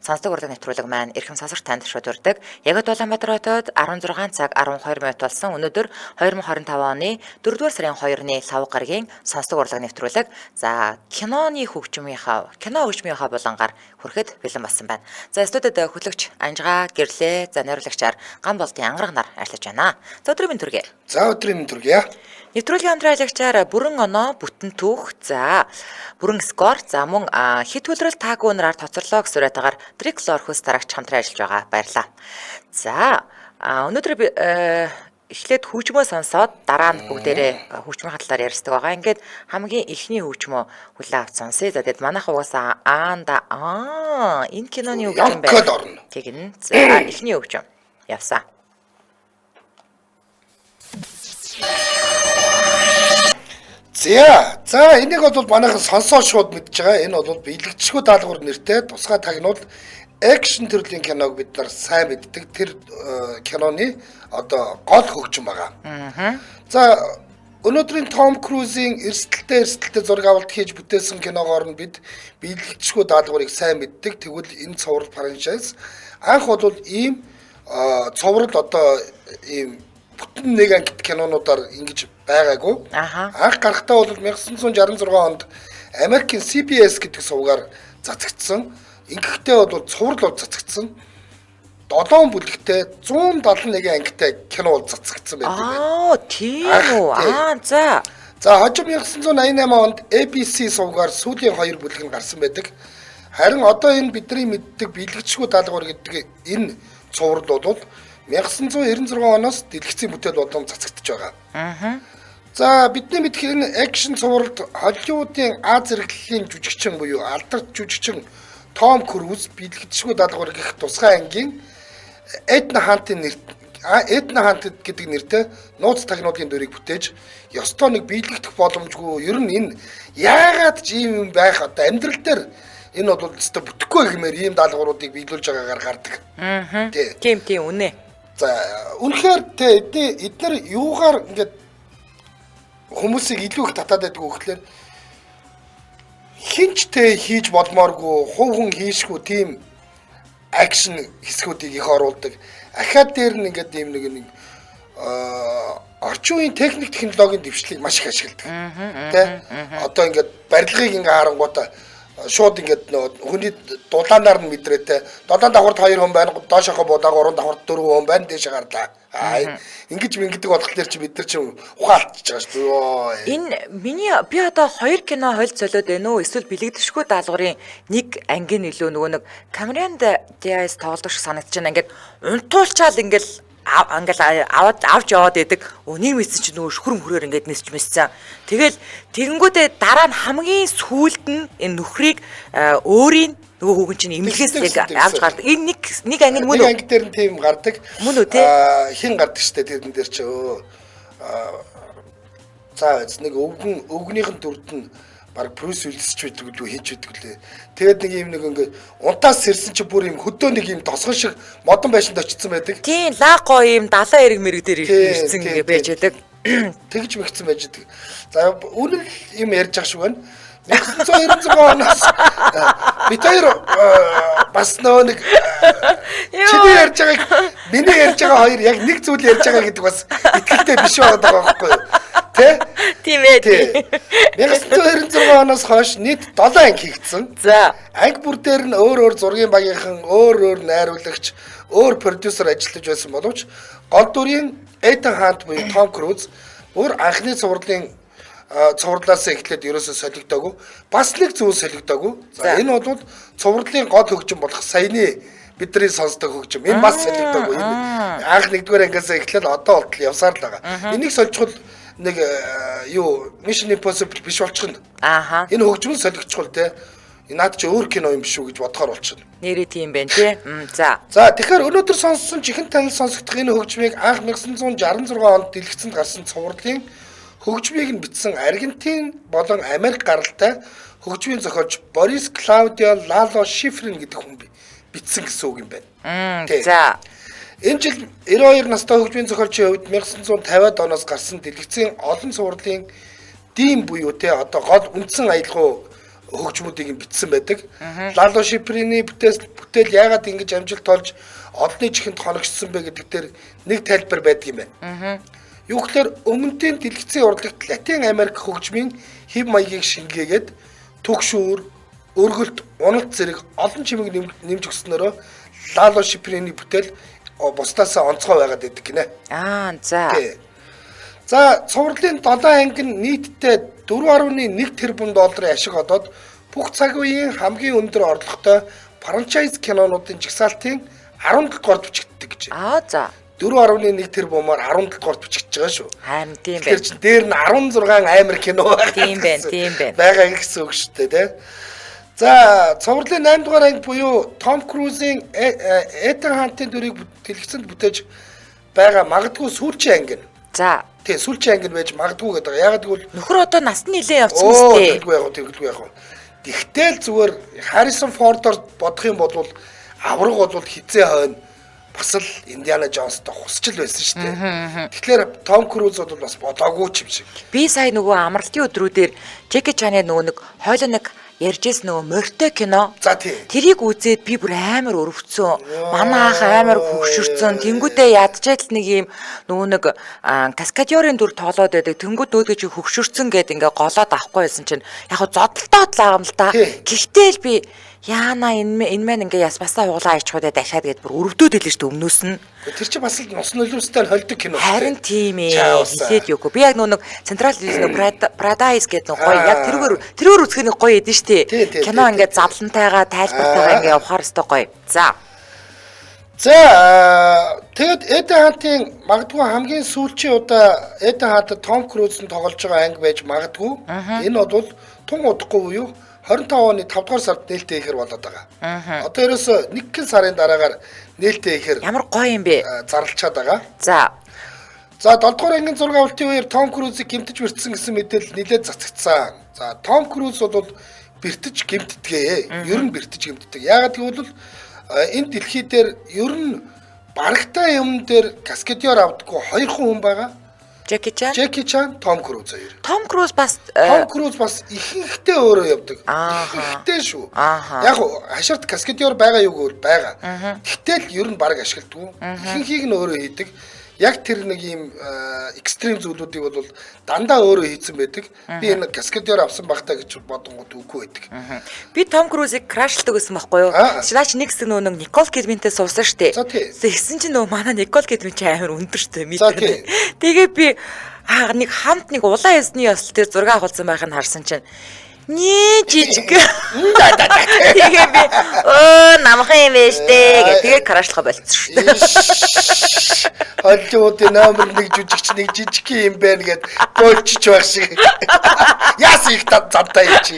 сонсдог урлаг нэвтрүүлэг маань эрхэм сонсогч танд шууд урьдаг. Яг одоо Улаанбаатар хотод 16 цаг 12 минут болсон. Өнөөдөр 2025 оны 4-р сарын 2-ны лав гарагийн сонсдог урлаг нэвтрүүлэг за киноны хөгжмийнхаа кино хөгжмийнхаа булангаар хүрэхэд бэлэн болсон байна. За студид хөтлөгч Анжгаа гэрлээ. За найруулагчаар Ган болтын ангараг нар ажиллаж байна. За өдрийн мэнд төргий. За өдрийн мэнд төргий. Нэвтрүүлгийн хамтран ажиллагчаар бүрэн оноо, бүтэн түүх, за бүрэн скор, за мөн хит хөлрөл таагүй нараар тоцорлоо гэсэн уриатаагаар Триклор хөлс дарагч хамтран ажиллаж байгаа. Баярлалаа. За өнөөдөр би эхлээд хөгжмөө сонсоод дараа нь бүгдээрээ хөгжмийн талаар ярьцдаг байгаа. Ингээд хамгийн эхний хөгжмөө хүлээн авч сонсъё. За тэгэд манайх угаасаа аанда аа энэ киноны хөгжим байна. Тэгнэ. За эхний хөгжим явсан. За за энийг бол манайхан сонсоо шууд мэдж байгаа. Энэ бол биелэгдэшгүй даалгавар нэртэй тусгай тагнуул экшн төрлийн киног бид нар сайн мэддэг. Тэр киноны одоо гол хөгжим байгаа. За өнөөдрийн Том Крузийн эрсдэлтэй зураг авалт хийж бүтээсэн киногоор нь бид биелэгдэшгүй даалгаврыг сайн мэддэг. Тэгвэл энэ цуврал франчайз анх бол ийм цуврал одоо ийм бүтэн нэг ангит кинонуудаар ингэж байгаагүй. Анх гарахдаа бол 1966 онд Америкийн CBS гэдэг сувгаар цацагдсан. Ингэхдээ бол цуврал бол цацагдсан. 7 бүлэгтэй 171 ангитай кино бол цацагдсан байдаг. Аа, тийм үү. Аа, за. За хожим 1988 онд ABC сувгаар сүүлийн 2 бүлэг нь гарсан байдаг. Харин одоо энэ бидний мэддэг биелэгдэшгүй даалгавар гэдэг энэ цуврал бол 1996 оноос дэлгэцийн бүтээл болон цацагдж байгаа. За бидний мэдэх энэ экшн цувралд Холливуудын А зэрэглэлийн жүжигчин буюу алдарт жүжигчин Том Круз биелэгдэшгүй даалгавар гэх тусгай ангийн Этна Хантын нэр Этна Хант гэдэг нэртэй нууц тагнуулын дүрийг бүтээж ёстой нэг биелэгдэх боломжгүй. Ер нь энэ яагаад ч ийм юм байх одоо амьдрал дээр энэ бол өстой бүтэхгүй хэмээр ийм даалгавруудыг биелүүлж байгаагаар гардаг. Тийм тийм үнэ. За үнэхээр тэ эднэр юугаар ингээд хүмүүсийг илүү их татаад байдаг вэ гэхлээр хинч тэ хийж болмооргүй, хувь хүн хийшгүй тийм акшн хэсгүүдийг их оруулдаг. Ахаад дээр нь ингээд ийм нэг орчин үеийн техник технологийн дэвшлийг маш их ашигладаг. Тэ одоо ингээд барилгыг ингээд харангуутаа шууд ингээд нөө хүний дулаанаар нь мэдрээтэй. 7 давхарт 2 хүн байна, доошохоо буудаа 3 давхарт 4 хүн байна, дээшээ гарлаа. Аа ингэж мингэдэг болохоор чи бид нар чи ухаан алдчихж байгаа шүү дээ. Энэ миний би одоо 2 кино хольд солиод байна уу? Эсвэл бэлэгдэшгүй даалгаврын нэг анги нь илүү нөгөө нэг Камерон Диаз тоглох шиг санагдаж байна. Ингээд унтуулчаал ингээд ингээл аваад авч яваад идэг. Өнийг мэдсэн чинь нөгөө шүхрэн хөрөөр ингээд нисч мэдсэн. Тэгэл тэгэнгүүтээ дараа нь хамгийн сүүлд нь энэ нөхрийг өөрийн нөгөө хүүхэн чинь эмнэлгээс яг авч гардаг. Энэ нэг анги мөн үү? Нэг анги дээр нь тийм гардаг. Мөн үү те? Хин гардаг штэ тэрэн дээр чи за нэг өвгөнийх нь дүрд нь баг Брюс Уиллис ч байдаг лүү хийж байдаг лээ. Тэгээд нэг юм нэг ингээ унтаас сэрсэн чи бүр юм хөдөө нэг юм тосгон шиг модон байшинд очсон байдаг. Тийм лаго юм далайн эрэг мэрэг дээр ирсэн ингээ байж байдаг. Тэгж мэгцэн байж байдаг. За үнэн юм ярьж байгаа шиг байна. 1996 оноос бид хоёр бас нөгөө нэг чиний ярьж байгааг миний ярьж байгаа хоёр яг нэг зүйл ярьж байгаа гэдэг бас итгэлтэй биш байгаа байхгүй юу? Тэ? Тийм ээ. 1996 оноос хойш нийт 7 анги хийгдсэн. За. Анги бүр дээр нь өөр өөр зургийн багийнхан, өөр өөр найруулагч, өөр продюсер ажиллаж байсан боловч гол дүрийн Этан Хант буюу Том Круз бүр анхны цувралын цувралаас эхлээд ерөөсөө солигдоогүй. Бас нэг зүйл солигдоогүй. За энэ бол цувралын гол хөгжим болох саяны бидний сонсдог хөгжим. Энэ бас солигдоогүй. Энэ анх нэгдүгээр ангиас эхлээд одоо болтол явсаар л байгаа. Энийг сольчихвол нэг юу Mission Impossible биш болчихно. Ааха. Энэ хөгжим солигдчихвол те наад чи өөр кино юм биш үү гэж бодохоор болчихно. Нэрээ тийм байна тий. За. За тэгэхээр өнөөдөр сонссон чихэн танил сонсогдох энэ хөгжмийг анх 1966 онд дэлгэцэнд гарсан цувралын хөгжмийг нь бичсэн Аргентин болон Америк гаралтай хөгжмийн зохиолч Борис Клаудио Лало Шифрин гэдэг хүн бичсэн гэсэн үг юм байна. За. Энэ жил 92 настай хөгжмийн зохиолчийн хувьд 1950-ад оноос гарсан дэлгэцийн олон цувралын дим буюу те одоо гол үндсэн аялгау хөгжмүүдийг нь бичсэн байдаг. Лало Шиприний бүтээл яагаад ингэж амжилт олж олонний чихэнд хоногшсон бэ гэдэг дээр нэг тайлбар байдаг юм байна. Юу гэхээр өмнөдийн дэлгэцийн урлагт Латин Америк хөгжмийн хэв маягийг шингээгээд түгшүүр, өргөлт, уналт зэрэг олон чимэг нэмж өгснөөрөө Лало Шиприний бүтээл бусдаасаа онцгой байгаад байдаг гинэ. Аа, за. Тий. За, цувралын 7 анги нь нийтдээ 4.1 тэрбум долларын ашиг одоод бүх цаг үеийн хамгийн өндөр орлоготой франчайз кинонуудын жагсаалтын 17 дугаарт бичигддэг гэж. Аа, за. 4.1 тэрбумаар 17 дугаарт бичигдэж байгаа шүү. Харин тийм Тэгэхээр байна. чин дээр нь 16 амар кино байгаа. Тийм байна, тийм байна. Байгаа гэсэн үг шүү дээ, тий. За, цувралын 8 дугаар анги буюу Том Крузийн Этан Хантын дүрийг дэлгэцэнд бүтээж байгаа магадгүй сүүлчийн анги нь. За. Тий, сүүлчийн анги нь байж магадгүй гэдэг. Яагаад гэвэл Нөхөр одоо нас нь нилээн явцсан Оо, мэт дээ. тэгэлгүй яг уу, тэгэлгүй яг уу. Тэгтэл зүгээр Харрисон Фордоор бодох юм бол авраг бол хизээ хойно бас л Индиана Джонстой хусчил байсан шүү дээ. Тэгэхээр Том Круз бол бас бодоогүй ч юм шиг. Би сая нөгөө амралтын өдрүүдээр Джеки Чаны нөгөө нэг хойлоо нэг ярьжсэн нөгөө морьтой кино. За тий. Тэрийг үзээд би бүр амар өрөвцсөн. Манай ах амар хөгшөрцөн. Тэнгүүдээ ядчаад л нэг юм нөгөө нэг каскадёрын дүр тоглоод байдаг. Тэнгүүд өөдгөө чи хөгшөрцөн гэд ингээ голоод авахгүй байсан чинь яг хөө зодолтоод л аав юм л та. Тий. Гэхдээ л би яана энэ энэ мэн ингээ яс басаа хуглаа айчхуудаа дахиад гэд бүр өрөвдөөд хэлсэн шүү дээ өмнөөс нь. Тэр чинь бас л нус нөлөөстэй холдог кино шүү дээ. Харин тийм ээ. Чаавсаа. Хэлээд юугүй. Би яг нөгөө нэг Централ нөгөө Paradise гэдэг нэг гоё яг тэрүүгээр үзэх нэг гоё эдэн Тий, штэ. тий, Кино тий, ингээд тий. задлантайгаа тайлбартайгаа ингээд явахаар өстой гоё. За. За тэгэд Этан Хантын магадгүй хамгийн сүүлчийн удаа Этан Хант Том Круз нь тоглож байгаа анги байж магадгүй. Энэ бол тун удахгүй буюу 25 оны 5 дугаар сард нээлттэй ихээр болоод байгаа. Одоо ерөөсө нэгэн сарын дараагаар нээлттэй ихээр Ямар гоё юм бэ? зарлчаад байгаа. За. За 7 дугаар ангийн зураг авалтын үеэр Том Крузыг гэмтэж бэртсэн гэсэн мэдээлэл нэлээд цацагдсан. За Том Круз бол бэртэж гэмтдэг. Ер нь бэртэж гэмтдэг. Яагаад гэвэл энэ дэлхий дээр ер нь барагтай юм дээр каскадёр авдаггүй хоёр хүн байгаа. Джеки Чан. Джеки Чан, Том Круз хоёр. Том Круз бас Том Круз бас ихэнхдээ өөрөө явдаг. Ааха. Ихэнхдээ шүү. Ааха. Яг хаширт каскадёр байгаа юу гэвэл байгаа. Гэтэл ер нь бараг ашигладаг. Ихэнхийг нь өөрөө хийдэг. Яг тэр нэг ийм экстрим зүйлүүдийг бол дандаа өөрөө хийцэн байдаг. Би энэ каскадёр авсан багтаа гэж бодонгууд үгүй байдаг. Би Том Крузыг крашлдаг гэсэн байхгүй юу? Аа. Наач нэг хэсэг нөгөө нэг Никол Кидмантэй суусан штэ. За, тий. Тэгсэн чинь нөгөө манай Никол Кидман чи амар өндөр штэ За, метр. тий. Тэгээ би нэг хамт нэг улаан ясны ёслол дээр зураг авахулсан байхыг харсан чинь нээ жижиг. Тэгээ би өө намхан юм байна штэ гэ. Тэгээ крашлахаа болцсон штэ. Холливуудын номер 1 жүжигч нэг жижиг юм байна гэд болчих байх шиг. Яасан их зантай юм чи.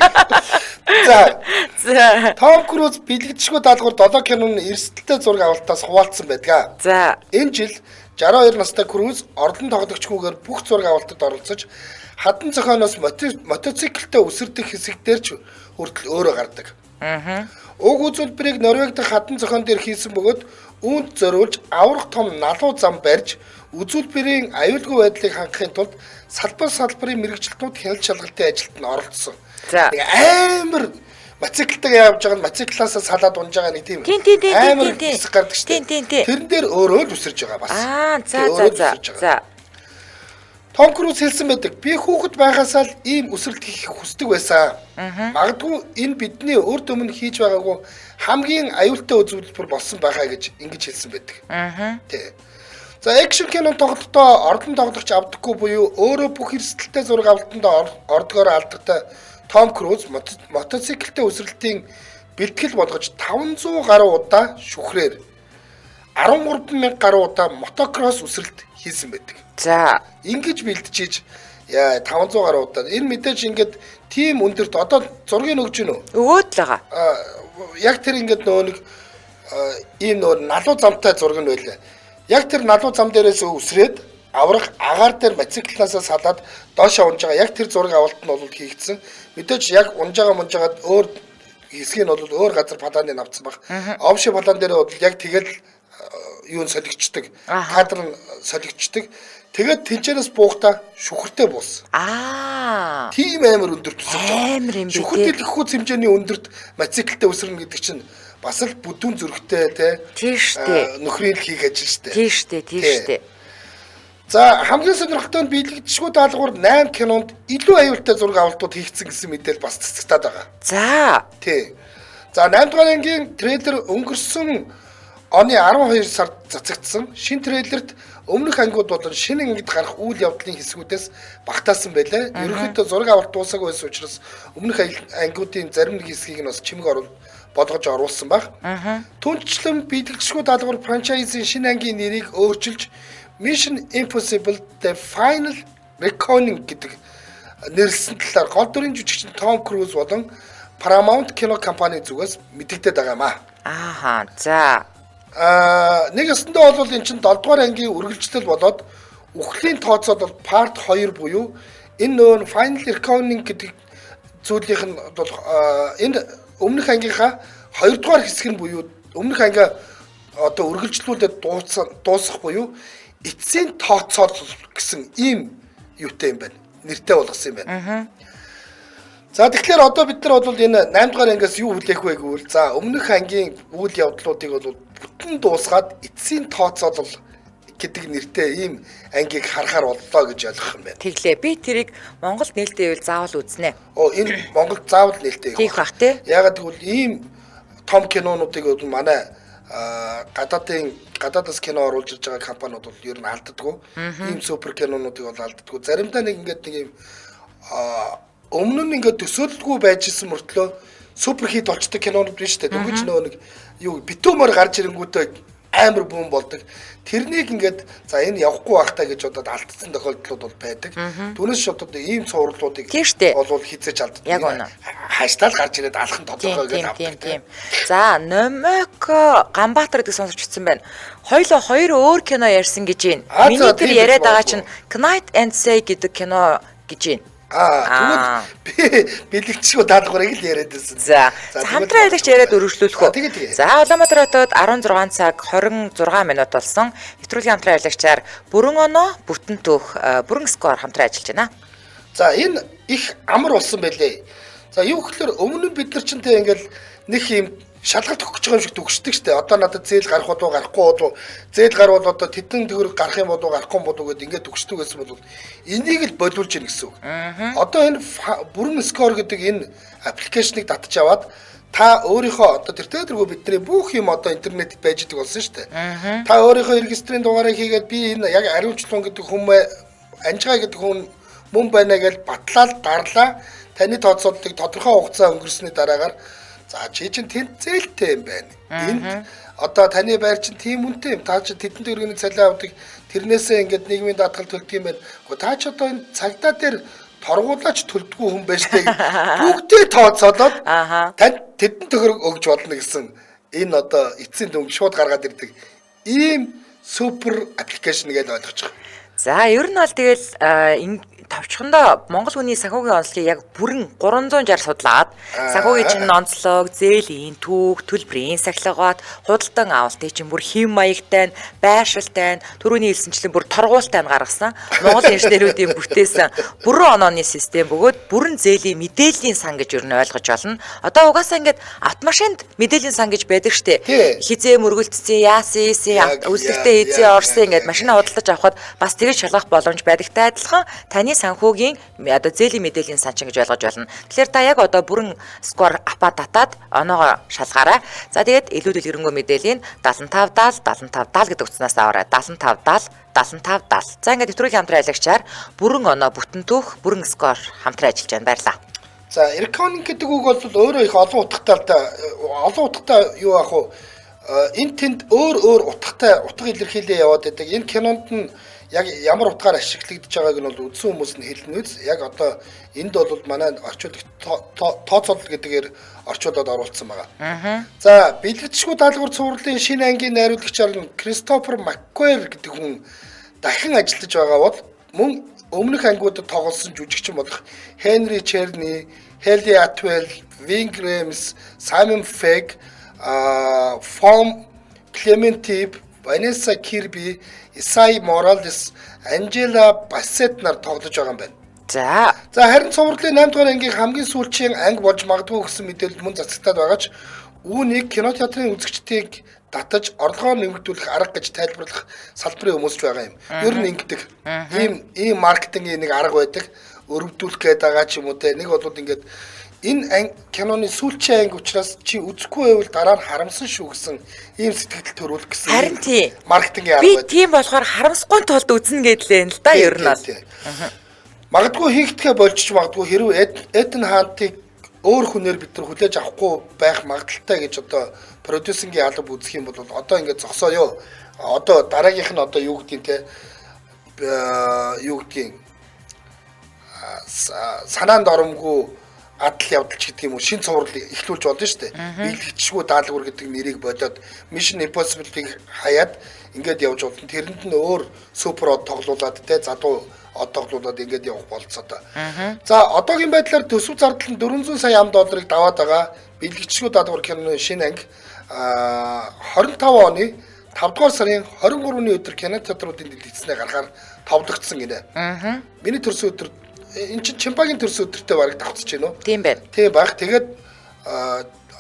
За За. Том Круз бэлэгдэшгүй даалгавар 7 киноны эрсдэлтэй зураг авалтаас хуваалцсан байдаг. За. Энэ жил 62 настай Круз орлон тоглогчгүйгээр бүх зураг авалтад оролцож хадан зохионоос мотоциклтэй үсэрдэг хэсэг дээр ч хүртэл өөрөө гардаг. Аа. Уг үзүүлбэрийг Норвеги дахь хадан зохион дээр хийсэн бөгөөд үүнд зориулж аврах том налуу зам барьж үзүүлбэрийн аюулгүй байдлыг хангахын тулд салбар салбарын мэргэжилтнүүд хяналт шалгалтын ажилд нь оролцсон. За. Нэг амар мотоциклтэйгээ явж байгаа нь мотоциклаасаа салаад унж байгаа нэг тийм Тийм, тийм, тийм, тийм, амар тийм, тийм. хэсэг гардаг шүү дээ. Тийм, тийм, тийм. Тэрэн дээр өөрөө л үсэрж байгаа бас. Аа, за Тэгээ за өөрөө л за. үсэрж байгаа. За. Том Круз хэлсэн байдаг. Би хүүхэд байхасаа л ийм өсрэлт хийх хүсдэг байсан. Магадгүй энэ бидний урд өмнө хийж байгаагүй хамгийн аюултай үзүүлбэр болсон байхаа гэж ингэж хэлсэн байдаг. Аа. Тэ. За экшн кино тоглолтоо орлон тоглогч авдаггүй буюу өөрөө бүх эрсдэлтэй зураг авалтанд ордгоор алдартай Том Круз мотоциклтэй өсрэлтийн бэлтгэл болгож 500 гаруй удаа шүхрээр 13,000 гаруй удаа мотокросс өсрэлт хийсэн байдаг. За. Ингэж бэлтжиж яа 500 гаруй удаа. Энэ мэдээж ингээд тийм өндөрт одоо зургийг өгч гинөө. Өгөөд л байгаа. Яг тэр ингээд нөгөө нэг ийм нөгөө налуу замтай зураг нь байлаа. Яг тэр налуу зам дээрээс үсрээд аврах агаар дээр мотоциклаасаа салаад доошоо унж байгаа. Яг тэр зураг авалт нь бол хийгдсэн. Мэдээж яг унж байгаа мунж байгаад өөр хэсгийг нь бол өөр газар планы авцсан баг. Овши план дээр бол яг тэгэл Юу солигдчихдаг. Кадр нь солигдчихдаг. Тэгээд тэнчэнээс буухта шүхэртэй буусан. Тийм амар өндөрт өсөрч байгаа. Амар юм бэ. Шүхэрт илгэхүүц хэмжээний өндөрт мотоциклтэй өсөрнө гэдэг чинь бас л бүдүүн зүрхтэй те. Тийм штэ. Нөхрийн л хийх ажил штэ. Тийм штэ, тийм штэ. За хамгийн сонирхолтой нь биелэгдэшгүй даалгавар 8 кинонд илүү аюултай зураг авалтууд хийгдсэн гэсэн мэдээлэл бас цэцэгтаад байгаа. За. Тий. За 8 дугаар ангийн трейлер өнгөрсөн оны 12 сард цацагдсан. Шинэ трейлерт өмнөх ангиуд болон шинэ ангид гарах үйл явдлын хэсгүүдээс багтаасан байлаа. Ерөнхийдөө зураг авалт дуусаагүй байсан учраас өмнөх ангиудын зарим нэг хэсгийг нь бас чимэг болгож оруулсан баг. Түүнчлэн биелэгдэшгүй даалгавар франчайзын шинэ ангийн нэрийг өөрчилж Mission Impossible The Final Reckoning гэдэг нэрлсэн талаар гол дүрийн жүжигчин Том Круз болон Paramount кино компани зүгээс мэдэгдээд байгаа юм аа. Ааха. За. Нэг ёсондоо бол эн чинь 7 дугаар ангийн үргэлжлэл болоод үхлийн тооцоол бол Part 2 буюу энэ нөө Final Reckoning гэдэг зүйлийнх нь бол энэ өмнөх ангийнхаа 2 дугаар хэсэг нь буюу өмнөх анги одоо үргэлжлүүлээд дуусах буюу эцсийн тооцоол гэсэн ийм юутай юм байна. Нэртэй болгосон юм байна. За тэгэхээр одоо бид нар бол энэ 8 дугаар ангиас юу хүлээх вэ гэвэл за өмнөх ангийн үйл явдлуудыг бол бүтэн дуусгаад эцсийн тооцоолол гэдэг нэртэй ийм ангийг харахаар боллоо гэж ойлгох юм байна. Тэглээ. Би тэрийг Монголд нээлттэй байвал заавал үзнэ. Оо энэ Монголд заавал нээлттэй хийх бах тий. Яагаад гэвэл ийм том кинонуудыг бол манай гадаадас кино оруулж ирж байгаа компаниуд бол ер нь алддаггүй. Ийм супер кинонуудыг бол алддаггүй. Заримдаа нэг ингээд нэг ийм өмнө нь ингээд төсөөлөлгүй байж исэн мөртлөө супер хит болчдөг кинонууд биш үү? Дөнгөж нөгөө нэг юу битүүмээр гарч ирэнгүүтээ амар бүүн болдог. Тэрнийг ингээд за энэ явахгүй байх та гэж бодоод алдсан тохиолдлууд бол байдаг. Түүнээс шууд одоо ийм цувралуудыг болвол хизээж алддаг. Яг үнэ. Хаштал гарч ирээд алах нь тодорхой гэж авдаг. Тийм. За Номоко Ганбаатар гэдэг сонсогч утсан байна. Хоёлоо хоёр өөр кино ярьсан гэж байна. Миний тэр яриад байгаа чинь Knight and Say гэдэг кино гэж байна. Тэгвэл би бэлэгчгүй даалгаврыг л яриад байсан. За хамтран ажиллагч яриад өргөжлүүлэх үү. За Улаанбаатар хотод 16 цаг 26 минут болсон. Нэвтрүүлгийн хамтран ажиллагчаар Бүрэн оноо, бүтэн түүх, бүрэн скор хамтран ажиллаж байна. За энэ их амар болсон байлээ. За юу гэхээр өмнө нь бид нар чинь тэг ингээл нэг юм шалгалт өгөх гэж байгаа юм шиг төгсдөг штэ. Одоо надад зээл гарах болов гарахгүй болов, зээл гарвал одоо тэдэн төгрөг гарах юм болов гарахгүй болов гэдээ ингээд төгсдөг гэсэн бол энийг л болиулж гин гэсэн үг. Одоо энэ бүрэн скор гэдэг энэ аппликейшнийг татж аваад та өөрийнхөө одоо тэртээ тэргүй бидний бүх юм одоо интернетэд байж идэг болсон штэ. Та өөрийнхөө регистрийн дугаарыг хийгээд би энэ яг ариунчлун гэдэг хүн анжгаа гэдэг хүн мөн байна гэж батлаад дарлаа. Таны тооцооллыг тодорхой хугацаа өнгөрсний дараагаар за чи чинь тэнд зээлтэй юм байна. Энд одоо таны байр чинь тийм үнэтэй юм. Та чи тэдэн төгрөгийн цалин авдаг. Тэрнээсээ ингээд нийгмийн даатгал төлдөг юм байна. Гэхдээ та ч одоо энэ цагдаа дээр торгуулаач төлдөггүй хүн байж тээ. Бүгдээ тооцоолоод танд тэдэн төгрөг өгж болно гэсэн энэ одоо эцсийн дүнг шууд гаргаад ирдэг. Ийм супер аппликейшн гэж ойлгож байгаа. За ер нь бол тэгэл товчхондоо Монгол хүний санхүүгийн онцлогийг яг бүрэн 360 судлаад санхүүгийн чинь онцлог, зээлийн түүх, төлбөрийн сахилгават, худалдан авалтын чинь бүр хэм маягтай нь, байршилтай нь, түрүүний хэлсэнчлэн бүр торгуултай нь гаргасан. Монгол инженерүүдийн бүтээсэн бүрэн онооны систем бөгөөд бүрэн зээлийн мэдээллийн сан гэж ер нь ойлгож байна. Одоо угаасаа ингээд автомашинд мэдээллийн сан гэж байдаг штэ. Хизээ мөргөлдсөн, яасан, ийсэн, үйлдвэртээ хизээ орсон ингээд машина худалдаж авахад бас тэгж шалгах боломж байдагтай адилхан таны санхүүгийн одоо зээлийн мэдээллийн сан чинь гэж ойлгож байна. Тэгэхээр та яг одоо бүрэн скор апа татаад оноогоо шалгаарай. За тэгээд илүү дэлгэрэнгүй мэдээллийн 75 70 75 70 гэдэг утаснаас аваарай. 75 70 75 70. За ингээд нэвтрүүлгийн хамтран ажиллагчаар бүрэн оноо бүтэн түүх, бүрэн скор хамтран ажиллаж байна. Баярлалаа. За reckoning гэдэг үг бол өөрөө их олон утгатай л да. Олон утгатай юу аах вэ? Энэ тэнд өөр өөр утгатай утга илэрхийлээ яваад байдаг. Энэ кинонд нь яг ямар утгаар ашиглагдж байгааг нь бол үзсэн хүмүүс нь хэлнэ үз. Яг одоо энд бол манай орчуулагч тооцоолол гэдгээр орчуулад оруулсан байгаа. За бэлгэдшгүй даалгавар цувралын шинэ ангийн найруулагчаар нь Кристофер Маккуэр гэдэг хүн дахин ажиллаж байгаа бол мөн өмнөх ангиудад тоглосон жүжигчин болох Хенри Черни, Хелли Атвелл, Вин Грэмс, Саймон Фэг, Фом Клементип, Vanessa Kirby, Isai Morales, Angela Bassett нар тоглож байгаа юм байна. За. За харин цувралын 8 дугаар ангийн хамгийн сүүлчийн анги болж магадгүй гэсэн мэдээлэл мөн цацагтаад байгаа ч үүнийг кино театрын үзэгчдийг татаж орлогоо нэмэгдүүлэх арга гэж тайлбарлах салбарын хүмүүс ч байгаа юм. Ер нь ингэдэг. Ийм маркетингийн нэг арга байдаг. Өрөвдүүлэх гээд байгаа ч юм уу те. Нэг бол ингээд энэ киноны сүүлчийн анги учраас чи үзэхгүй байвал дараа нь харамсан шүү гэсэн ийм сэтгэл төрүүлэх гэсэн. Харин тийм. Маркетингийн арга Би байдаг. тийм болохоор харамсахгүй тулд үзнэ гэдлээ л да ер нь бол. Магадгүй хийхдэхэ болчих магадгүй хэрвээ Этан Хантыг өөр хүнээр бид нар хүлээж авахгүй байх магадлалтай гэж одоо продюсингийн алба үзэх юм бол одоо ингээд зогсооё. Одоо дараагийнх нь одоо юу гэдгийг те юу гэдгийг санаанд оромгүй адал явдал ч гэдэг юм уу шин цуврал эхлүүлж болно шүү дээ. Биелэгчгүй даалгавар гэдэг нэрийг бодоод Mission Impossible-ыг хаяад ингээд явж болно. Тэрэнд нь өөр супер од тоглуулад те залуу од тоглуулад ингээд явах болцоотой. За одоогийн байдлаар төсөв зардал нь 400 сая ам долларыг даваад байгаа. Биелэгчгүй даалгавар киноны шинэ анги 25 оны 5 дугаар сарын 23-ны өдөр кино театруудын дэлгэцнээ гарахаар товлогдсон гинэ. Миний төрсөн өдөр энэ чинь Чимбагийн төрсөн өдөртөө бараг давхцаж байна уу? Тийм байна. Тийм баг. Тэгээд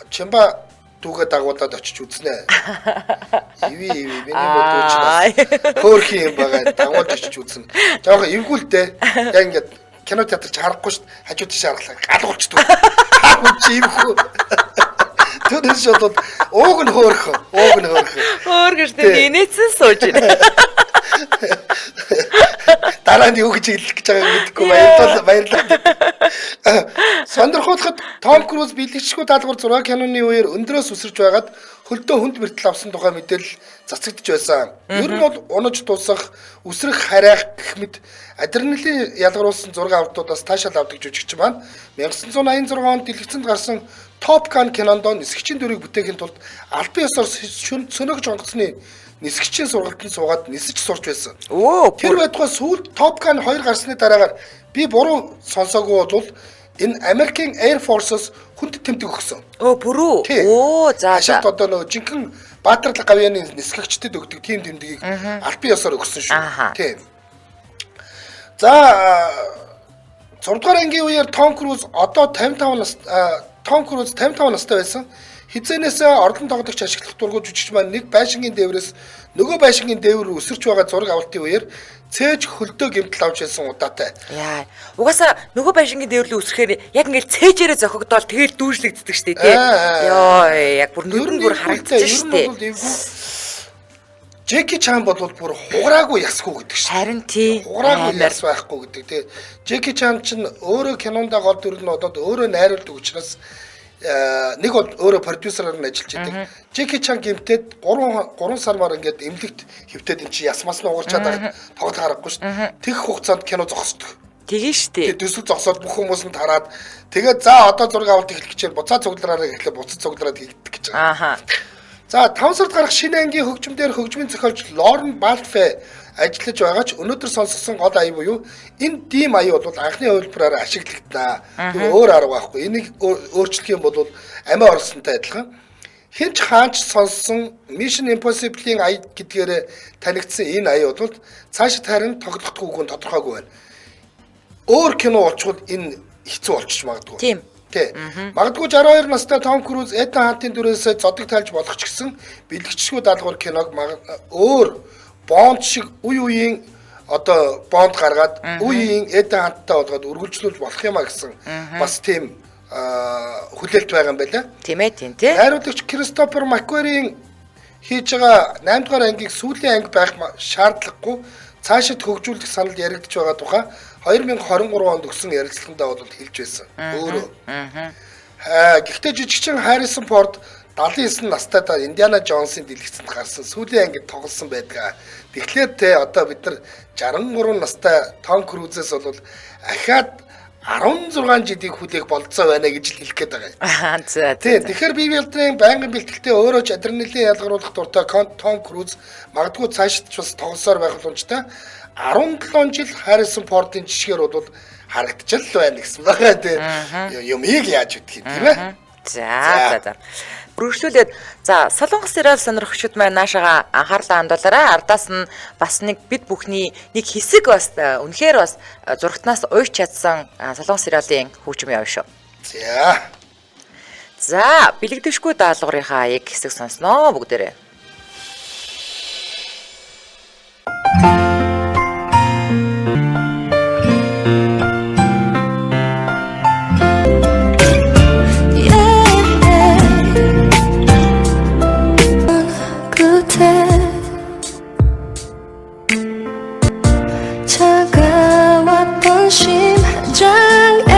Чимба дүүгээ дагуулад очиж үзнэ. Иви иви миний мөдөө чинь бас хөөрхөн юм байгаа. Дагуулж очиж үзнэ. Жохон эвгүй л дээ. Яг ингээд кино театр чи харахгүй шүү дээ. Хажуу тийш харахлаа. Галгуулчдаг. Хаагүй чи эвгүй. Түүнээс болоод ууг нь хөөрхөн. Ууг нь хөөрхөн. Хөөр гэж тэр инээсэн сууж байна. Дараа нь юу гэж хэлэх гэж байгааг мэдэхгүй баярлалаа баярлалаа. Сонирхуулахад Том Круз биелэгчгүй даалгавар 6 киноны үеэр өндрөөс үсэрч байгаад хөлдөө хүнд мэртэл авсан тухай мэдээлэл цацагдж байсан. Ер нь бол унаж дуусах, үсрэх харайх гэх мэт адреналин ялгаруулсан зураг авалтуудаас таашаал авдаг жүжигч маань 1986 онд дэлгэцэнд гарсан Top Gun кинонд нисгчийн дүрийг бүтээхийн тулд албан ёсоор сөнөөгч онгоцны нисгчийн сургалтанд суугаад нисэж сурч байсан. Тэр байтугай сүүлд Top Gun 2 гарсны дараагаар би буруу сонсоогүй бол энэ American Air Force-оос хүнд тэмдэг өгсөн. Өө бүрүү. Өө за. Ашигт одоо нөгөө жинхэнэ Баатарлаг гавьяаны нисгэгчдэд өгдөг тийм тэмдгийг албан ёсоор өгсөн шүү. Тийм. За 6 дугаар ангийн үеэр Том Круз одоо 55 нас Том Круз 55 настай байсан. Хизээнээсээ орлон тоглогч ашиглах дургүй жүжигч маань нэг байшингийн дээврээс нөгөө байшингийн дээвэр рүү өсөрч байгаа зураг авалтын үеэр цээж хөлдөө гэмтэл авч байсан удаатай. Яа. Угаасаа нөгөө байшингийн дээвэр рүү өсөрөхээр яг ингээл цээжээрээ зохигдоол тэгэл дүүжлэгддэг штэ тий. Йоо, яг бүр нүдэн бүр харагдчих штэ. Джеки Чан бол бүр хугараагүй ясгүй гэдэг шин. Харин тий. Хугараагүй яс байхгүй гэдэг тий. Джеки Чан ч өөрөө кинондоо гол дүр нь одоод өөрөө найруулдаг учраас нэг бол өөрөө продюсераар нь ажиллаж идэг. Джеки Чан гимтээд 3 сар мар ингээд эмнэлэгт хөвтөд эн чи ясмаас нь угарчаад байгаад тоглох аргагүй шүү дээ. Тэгэх хугацаанд кино зогсдог. Тэгээ шүү дээ. Тэгээ төсөл зогсоод бүх хүмүүс нь тараад тэгээд за одоо зураг авалт эхлэх гэхээр буцаа цуглараараа эхлэе буцаа цуглараад хийгддэг гэж байгаа. Ааха. За 5 сард гарах шинэ ангийн хөгжмөдөр хөгжмийн зохиолч Лорен Балфе ажиллаж байгаа ч өнөөдөр сонсгосон гол ая буюу энэ дим ая бол анхны хувилбараар ашиглагдана. Тэр өөр арга байхгүй. Энийг өөрчлөх юм бол амиа орлосонтой адилхан. Хинч хаач сонссон Mission Impossible-ийн ая гэдгээр танигдсан энэ ая бол цаашид харин тоглохдгүй үгүй нь тодорхойгүй байна. Өөр кино болчвол энэ хэцүү болчих магадгүй. Тийм. Тэ. Магадгүй 62 настай Том Круз Этан Хантын дүрээс зодог тайлж болох ч гэсэн бэлэгчгүй даалгавар киног өөр Бонд шиг үе үеийн одоо Бонд гаргаад үе үеийн Этан Ханттай болгоод үргэлжлүүлж болох юм а гэсэн бас тийм хүлээлт байгаа юм байна. Тийм ээ тийм тий. Найруулагч Кристофер Маккуэрийн хийж байгаа 8 дугаар ангийг сүүлийн анги байх шаардлагагүй цаашид хөгжүүлэх санал яригдж байгаа тухай 2023 онд өгсөн ярилцлагандаа бол хэлж байсан. Өөрөө. Гэхдээ жижигчин Харрисон Форд 79 настай та Индиана Джонсын дэлгэцэнд гарсан сүүлийн ангид тоглосон байдаг. Тэгэхээр те одоо бид нар 63 настай Том Крузээс бол ахаад 16 жилийн хүлээх болцоо байна гэж л хэлэх гээд байгаа юм. За. Тий, тэгэхээр бие биелдрийн байнгын бэлтгэлтэй өөрөө ч адреналин ялгаруулах дуртай Том Круз магадгүй цаашид ч бас тоглосоор байх боломжтой. 17 жил Харрисон Фордын жишгээр бол харагдчихл байна гэсэн байгаа тий. Юмыг яаж үтгэх юм тийм ээ. За за за. Үргэлжлүүлээд за Солонгос сериал сонирхогчид маань наашаага анхаарлаа хандуулаарай. Ардаас нь бас нэг бид бүхний нэг хэсэг бас үнэхээр бас зурагтнаас уйч чадсан Солонгос сериалын хөгжим явна шүү. За. За, бэлэгдэшгүй даалгаврынхаа аяг хэсэг сонсноо бүгдээрээ. 끝에 차가웠던 심장에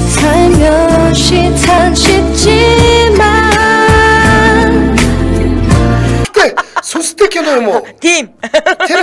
살며시 탄식지만 Гэтэ сүнстэй кино юм уу? Тийм. Тэр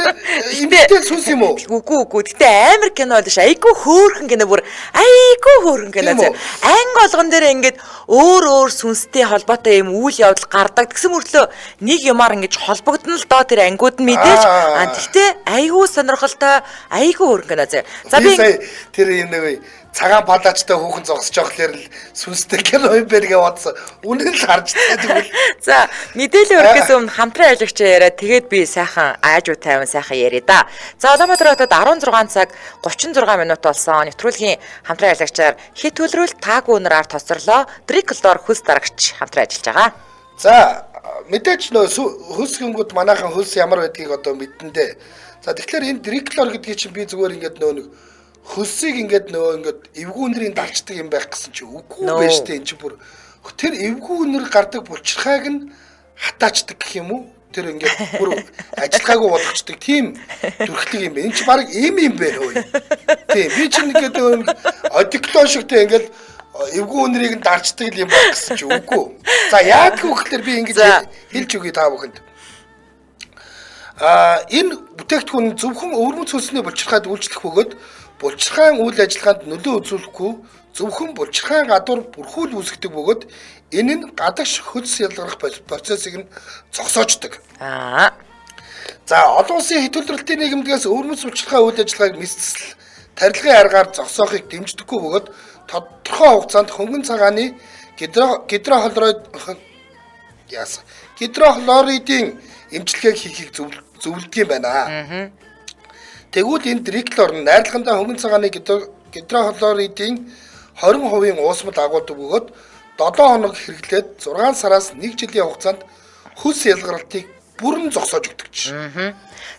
эмэгтэй сүнс юм уу? Үгүй үгүй. Гэтэ амар кино л ш. Айгүй хөөрхөн кино бүр айгүй хөөрхөн кино. Тийм үү? Анги болгон дээр ингээд өөр өөр сүнстэй холбоотой юм үйл явдал гардаг. Тэгсэн мөртлөө нэг юмар ингэж холбогдно л доо тэр ангиуд нь мэдээж. Аа. Аа тэгтээ айгүй сонирхолтой айгүй хөөрхөн кино зэ. За би би сая тэр юм нэг цагаан палаачтай хүүхэн зогсож байхлаар л сүнстэй кино юм байна гэж бодсон. Үнэн л харж тэгвэл. За мэдээлэл өргөхөөс өмнө хамтран ажиллагч яриа тэгээд би сайхан аажуу тайван сайхан яриа да. За Улаанбаатар хотод 16 цаг 36 минут болсон. Нэвтрүүлгийн хамтран ажиллагчаар хит төлрөл таагүй өнөр арт хоцорлоо. Дриклдор хөлс дарагч хамтран ажиллаж байгаа. За мэдээч нөө хөлс гингүүд манайхан хөлс ямар байдгийг одоо мэдэн дээ. За тэгэхээр энэ дриклор гэдгийг чинь би зүгээр ингээд нөө нэг хөлсийг ингээд нөө ингээд эвгүй өндрийн дарчдаг юм байх гэсэн чи үгүй Нөө. байж тээ энэ чи бүр тэр эвгүй өнөр гардаг булчирхайг нь хатаачдаг гэх юм уу? Тэр ингээд бүр ажиллагаагүй болгочдөг тийм төрхлөг юм байна. Энэ чи баг им юм байна хөөе. Тийм би чинь ингээд нөө нэг одиклон шигтэй ингээд эвгүй өнрийг нь дарчдаг юм байх гэсэн чи үгүй. За яадгүй гэхэлэр би ингэж За. хэлж өгье та бүхэнд. А энэ бүтээгдэхүүн зөвхөн өвөрмөц хөлсний булчирхайд үйлчлэх бөгөөд булчирхайн үйл ажиллагаанд нөлөө үзүүлэхгүй зөвхөн булчирхайн гадуур бүрхүүл үүсгэдэг бөгөөд энэ нь гадагш хөлс ялгарах процессыг нь зогсоочдөг. Аа. За олон улсын хэт төлрөлтийн нийгэмдгээс өвөрмөц булчирхай үйл ажиллагааг мэсцэл тарилгын аргаар зогсоохыг дэмждэггүй бөгөөд тодорхой хугацаанд хөнгөн цагааны гидрохлорид яасан гидрохлоридын эмчилгээг хийхийг зөвлөдөг юм байна. Тэгвэл энэ дриклор нь найрлагандаа хөнгөн цагааны гидрохлоридын 20% уусмал агуулдаг бөгөөд 7 хоног хэрэглээд 6 сараас 1 жилийн хугацаанд хөлс ялгаралтыг бүрэн зогсоож өгдөг ч.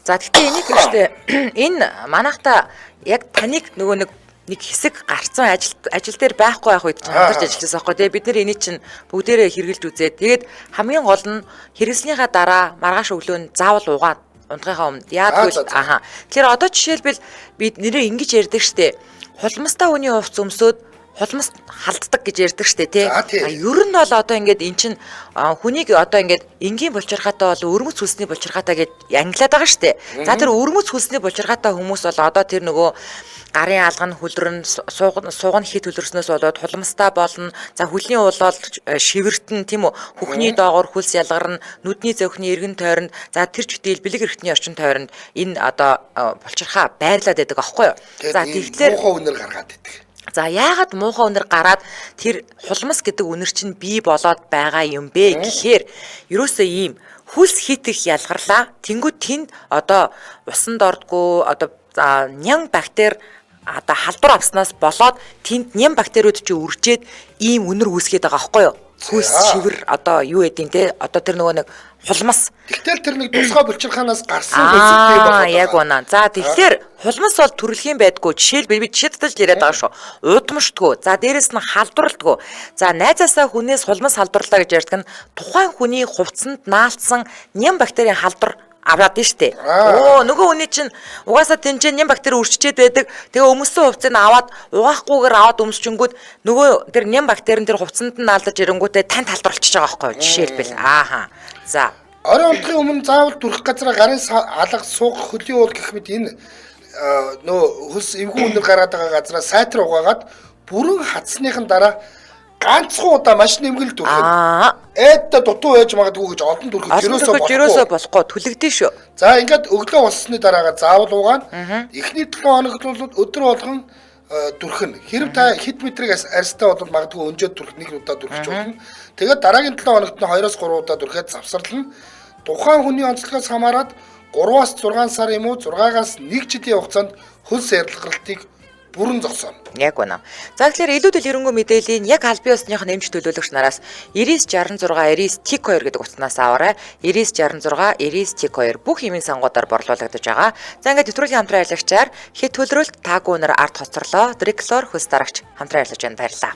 За тэгтээ энийг гэхдээ энэ манайхта яг таныг нөгөө нэг хэсэг гарцсан ажил дээр байхгүй байх үед чинь хамтарч ажилласан байхгүй тий бид нар энийг чинь бүгдээрээ хэрэгжилж үзээд тэгээд хамгийн гол нь хэрэглэснийхаа дараа маргааш өглөө нь заавал угаад унтахынхаа өмнө яадгүй За, за, за. аха тэгэхээр одоо жишээлбэл бид нэрээ ингэж ярьдаг штэ хулмастай хүний хувц өмсөөд хулмас халддаг гэж ярьдаг штэ тий За, тий. А ер нь бол одоо ингээд эн чин хүнийг одоо ингээд энгийн булчирхаатай бол өвөрмөц хөлсний булчирхаатай гэж ангилаад байгаа штэ. За тэр өвөрмөц хөлсний булчирхаатай хүмүүс бол одоо тэр нөгөө гарын алга нь хүлрэн суугн хит хүлэрснээс болоод хулмастай болно. За хөлийн уулол шивэртэн тийм үү хөхний доогоор хөлс ялгарна, нүдний зөнхний эргэн тойронд за тэр читэл бэлэг эрхтний орчин тойронд энэ одоо булчирхаа байрлаад байдаг аахгүй юу? За тэгэхээр муухай үнэр гаргаад идэг. За яагаад муухай үнэр гараад тэр хулмас гэдэг үнэр чинь бий болоод байгаа юм бэ гэхээр ерөөсөө ийм хөлс хитэх ялгарлаа. Тэнгүүд тэнд одоо усанд ордгоо одоо нян бактери одоо халдвар авснаас болоод тэнд нян бактериуд чи үржээд ийм үнэр үүсгээд байгаа аахгүй юу? Хөлс шивэр одоо юу гэдیں те одоо тэр нөгөө нэг хулмас Тэгтэл тэр нэг тусгай булчирхаанаас гарсан хөлстэй Аа, болоод яг байгаа. үнэ. За тэгэхээр хулмас бол төрөлхийн байдгүй. Жишээлбэл би жишээ татаж яриад байгаа шүү. Удамшдгүү. За дээрэс нь халдварлдгүү. За найзаасаа хүнээс хулмас халдварлаа гэж ярьдаг нь тухайн хүний хувцсанд наалдсан ням бактерийн халдвар аваад нь штэ. Аа. Оо нөгөө хүний чинь угаасаа тэнцэн ням бактери үрччээд байдаг. Тэгээ өмссөн хувцсыг нь аваад угаахгүйгээр аваад өмсчөнгүүд нөгөө тэр ням бактери нь тэр хувцсанд нь наалдаж ирэнгүүтээ танд халдварлчихж байгаа байхгүй юу? Жишээлбэл. Ааха. За. Орой унтахын өмнө заавал дүрх газараа гарын алга суух хөлийн уул гэх мэт энэ нөө хөлс эвгүй үнэр гараад байгаа газараа сайтар угаагаад бүрэн хатсныхан дараа ганцхан удаа маш нэмгэл дүрхэх. Аа. Эддэ дутуу байж магадгүй гэж олон дүрхэх Олон ерөөсөө төхөж ерөөсөө болохгүй. болохгүй түлэгдэн шүү. За ингээд өглөө болсны дараагаар заавал угаана. Эхний 7 хоногт бол өдөр болгон Дүрхэн. Хэрв та хэд метрийг арьстай бол магадгүй өнжөөд дүрх нэг удаа дүрхэж болно. Тэгээд дараагийн 7 хоногт нь 2-3 удаа дүрхэд завсарлана. Тухайн хүний онцлогоос хамаарат 3-аас 6 сар юм уу 6-аас 1 жилийн хугацаанд хөлс ярилгаралтыг бүрэн зогсооно. Яг үнэ. За, тэгэхээр илүү дэлгэрэнгүй мэдээллийг яг албан ёсных нэмж төлөөлөгч нараас 99 66 99 TIC 2 гэдэг утаснаас аваарай. 99 66 99 TIC 2 бүх хэмээн сангуудаар борлуулагдаж байгаа. За, ингээд нэвтрүүлгийн хамтран ажиллагчаар Хэт хөлрөлт таагүй нар ард хоцорлоо. Дриклор хөлс дарагч хамтран ажиллаж байна. Баярлалаа.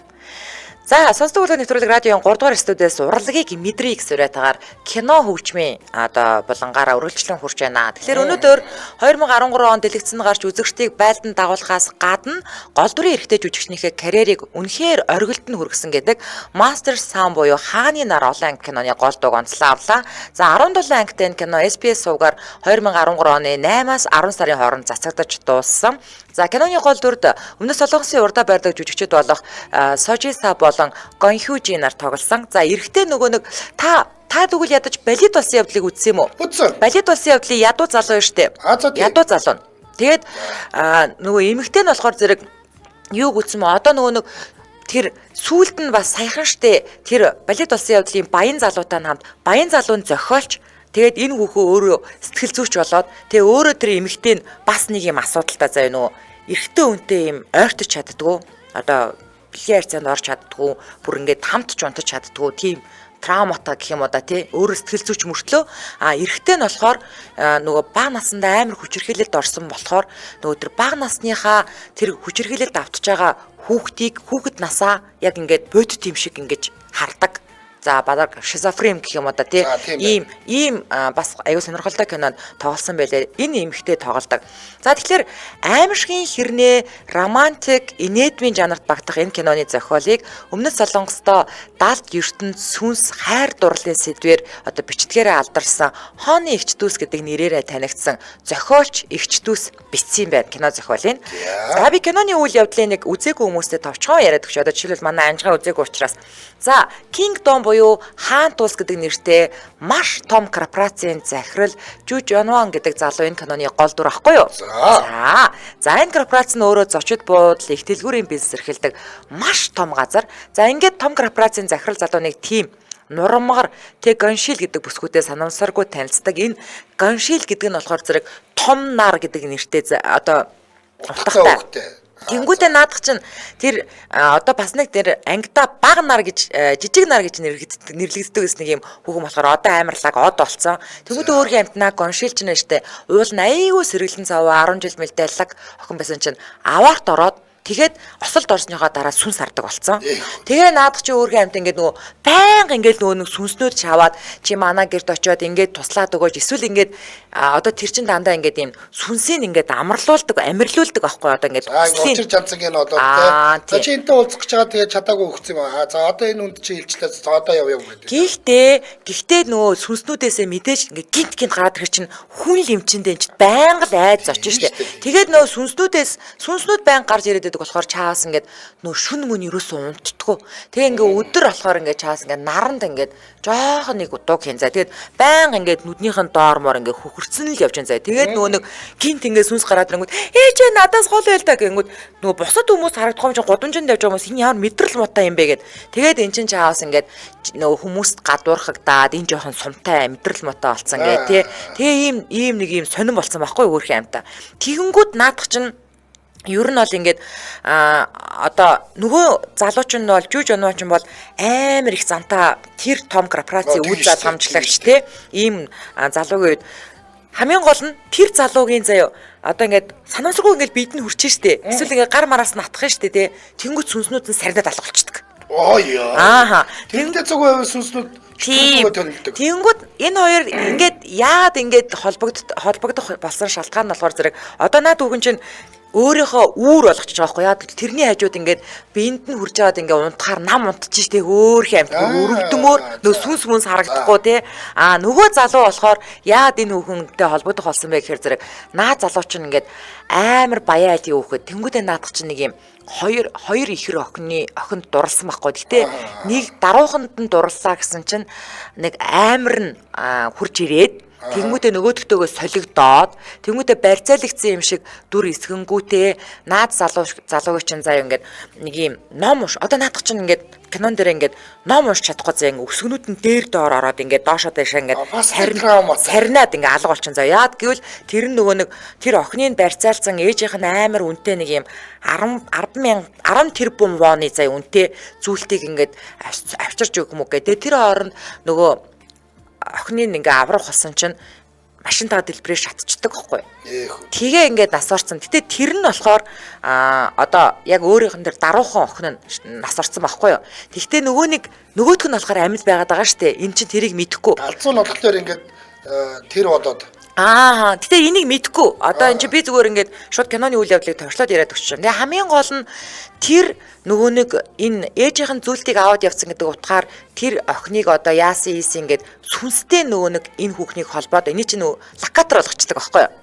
За, сонсдог бүлэг нэвтрүүлэг радиогийн 3 дугаар студиэс урлагийг мэдрий гэсэн уриатгаар кино хөгжмийн одоо булангаараа үргэлжлэн хүрч байна. Тэгэхээр өнөөдөр 2013 онд дэлгэцэнд гарч үзэгчдийг байлдан дагуулахаас гадна гол дүрийн эрэгтэй жүжигчнийхээ карьерийг үнэхээр оргилд нь хүргэсэн гэдэг Master Son буюу Хааны нар олон анги киноны гол дууг онцлон авлаа. За, 17 ангитай энэ кино SBS сувгаар 2013 оны 8-аас 10 сарын хооронд цацагдаж дууссан. За, киноны гол дүрд Өмнөд Солонгосын урдаа барьдаг жүжигчид болох Сожиса болон Гонхюжи нар тоглосон. За, эрэгтэй нөгөө нэг та тэгвэл ядаж балет болсон явдлыг үзсэн юм уу? Үзсэн. Балет болсон явдлын ядуу залуу юу штэ. А, за, тийм. Ядуу залуу. Тэгээд нөгөө эмэгтэй нь болохоор зэрэг юу гүцсэн мө одоо нөгөө нэг тэр сүүлд нь бас саяхан штэ, тэр балет болсон явдлын баян залуутай хамт баян залуу нь зохиолч, тэгээд энэ хүүхөө өөрөө сэтгэл зүйч болоод, тэгээ өөрөө тэр эмэгтэй нь бас нэг юм асуудалтай заяа, нөгөө эрэгтэй хүнтэй юм ойртож чаддгүй, одоо бэлгийн харьцаанд орж чаддгүй, бүр ингээд хамт ч унтаж чаддгүй тийм травматай гэх юм уу да, тий, өөрөө сэтгэл зүйч мөртлөө. А эрэгтэй нь болохоор нөгөө бага насндаа амар хүчирхийлэлд орсон болохоор нөгөө тэр бага насныхаа тэр хүчирхийлэлд автж байгаа хүүхдийг хүүхэд насаа яг ингээд бодит юм шиг ингэж хардаг. За, бараг шизофрен гэх юм уу да, тий. За, тийм байна. Ийм бас аюу сонирхолтой кинонд тоглосон байлээ. Энэ эмэгтэй тоглодог. За, тэгэхээр аймшгийн хэрнээ романтик инээдмийн жанрт багтах энэ киноны зохиолыг Өмнөд Солонгосдоо далд ертөнд сүнс хайр дурлалын сэдвээр одоо бичдгээрээ алдарсан Хооны эгч дүүс гэдэг нэрээрээ танигдсан зохиолч эгч дүүс бичсэн юм байна кино зохиолыг. За, би киноны үйл явдлын нэг үзээгүй хүмүүстэй товчхон яриад өгч. Одоо жишээлбэл манай анжгаа үзээгүй учраас. За, Kingdom буюу Хаан тус гэдэг нэртэй маш том корпорацийн захирал Жүү Жонван гэдэг залуу энэ киноны гол дүр ахгүй юу? За. За, энэ корпорац нь өөрөө зочид буудал, их дэлгүүрийн бизнес эрхэлдэг маш том газар. За, ингээд том корпорацийн захирал залуу нэг тийм нурамгар тэг Гоншил гэдэг бүсгүйтэй санамсаргүй танилцдаг. Энэ Гоншил гэдэг нь болохоор зэрэг том нар гэдэг нэртэй одоо утгатай. Утгатай. Тэнгүүдээ наадах чинь тэр одоо бас нэг тэр ангида бага нар гэж жижиг нар гэж нэрлэгддэг гэсэн нэг юм хүүхэн болохоор одоо амарлаг од болцсон. Тэнгүүдээ өөрхийн амтнаа гоншилч нэ штэ. Уул нь айгүй сэргэлэн цаваа 10 жил мэлдэлэг охин байсан чинь аваарт ороод, тэгээд осолд орсныхоо дараа сүнс хардаг болцсон. Тэгээ наадах чи өөрхийн амт ингээд нөгөө байнга ингээд нөгөө нэг сүнснүүд чаваад, чи манай гэрт очиод ингээд туслаад өгөөж, эсвэл ингээд одоо тэр чин дандаа ингээд ийм сүнсийг ингээд амарлуулдаг, амирлуулдаг аахгүй, одоо ингээд За, ингээд учир чанцаг нь болоод Аа, те. За, тий. чи энтэй уулзах гэж байгаа, тэгээ чадаагүй өгсөн юм аа. За, одоо энэ хүнд чи илчлээ. За, одоо яв яв гэдэг. Гэхдээ нөгөө сүнснүүдээсээ мэдээж ингээд гинт гинт гараад ирэх чинь хүн л юм чинь дэн чинь байнга л айд зочин штэ. Тэгээд нөгөө сүнснүүдээс сүнснүүд байнга гарч ирээд байдаг болохоор чаас ингээд нөгөө шүн мөн ерөөсөө унтдаггүй. Тэгээ ингээд өдөр болохоор ингээд чаас ингээд наранд ингээд жоохон нэг дуг хийн за. Тэгээд байнга ингээд нүднийх нь доор моор ингээд хөхөрцөн л явж байна заа. Тэгээд нөгөө нэг гинт ингээд сүнс гараад ирэнгүүт ээж надаас хол байл та гэнгүүт нөгөө бусад хүмүүс харагдах юм чинь гудамжинд явж байгаа хүмүүс энэ ямар мэдрэл муутай юм бэ гэд. Тэгээд эн чин чаавас ингээд нөгөө хүмүүст гадуурхагдаад энэ жоохон сумтай мэдрэл муутай болцсон гэ тий. Тэгээ ийм нэг ийм сонирн болцсон байхгүй өөрхийн амта. Тэгэнгүүт наадах чинь ер нь бол ингээд одоо нөгөө залууч нь бол Жүү Жоноо ч бол амар их зантаа тэр том корпорацийн Оо, үйл тийм шүү дээ, залгамжлагч тийм тий, ийм залуугийн үед хамгийн гол нь тэр залуугийн заяо одоо ингээд санамсаргүй ингээд биед нь хүрчээ штэ, эсвэл ингээд гар мараас нь атах штэ тий, тэнгуүт сүнснүүд нь сарнаад алга болчдөг. Оо яа. Ааха. Тэрнтэй зүг байвал сүнснүүд Тийм. чөтгөргөө төнөлдөг. Тэнгүүд энэ хоёр ингээд яагаад ингээд холбогдох болсон шалтгаан нь болохоор зэрэг одоо наад хүүхэн чинь өөрийнхөө үүр болгочих байгаа байхгүй яа. Тэрний хажууд ингээд биенд нь хурж аваад ингээд унтахаар нам унтчих штэ, хөөхөн амт өрөвдмөр нөө сүнс мүнс харагдахгүй те. А нөгөө залуу болохоор яагаад энэ хүүхэнтэй холбогдох болсон бэ гэхээр зэрэг наад залуу чинь ингээд амар баян айлын хүүхэд. Тэнгүүдээ наадах чинь нэг юм хоёр ихэр охины охинд дурлсан байхгүй. Гэтэ нэг дарууханд нь дурлалаа гэсэн чинь нэг амар нь хурж ирээд. Тэнгүүтээ нөгөөдөлтөөгөө солигдоод тэнгүүтээ барьцаалагдсан юм шиг дүр эсгэнгүүтээ наад залуу залуугийн чинь заяа ингээд нэг юм ном унш. Одоо наадах чинь ингээд кинон дээр ингээд ном уншиж чадахгүй заяа ингээд өсгөнүүд нь дээр доор ороод ингээд доошоо дээшээ ингээд сарнаад ингээд алга болчин заяа. Яад гэвэл тэр нь нөгөө нэг тэр охины барьцаалсан ээжийнх нь амар үнэтэй нэг юм 10 10 10 тэрбум воны заяа үнэтэй зүйлтийг ингээд авчирч өгөх юм уу гэдэг. Тэр хооронд нөгөө охины ингээ аврах болсон чинь машинтайгаа дэлбэрээ шатчихдаг байхгүй. Тэгээ ингээд нас орсон. Гэтэ тэр нь болохоор одоо яг өөрийнх нь тэр даруухан охин нь нас орсон байхгүй юу. Тэгтээ нөгөө нэг нөгөөх нь болохоор амьд байгаад байгаа штэ. Энэ чинь тэрийг мэдэхгүй. Галзуу нь болохоор ингээд тэр болоод. Аа, гэтэ энийг мэдэхгүй. Одоо энэ чи би зүгээр ингээд шууд киноны үйл явдлыг товчлоод яриад өгч юм. Тэгээ хамгийн гол нь тэр нөгөө нэг энэ ээжийнх нь зүйлтийг аваад явцсан гэдэг утгаар тэр охиныг одоо яасан хийсэн ингээд сүнстэй нөгөө нэг энэ хүүхнийг холбоод эний чинь нөгөө локатор болгочдөг байхгүй юу?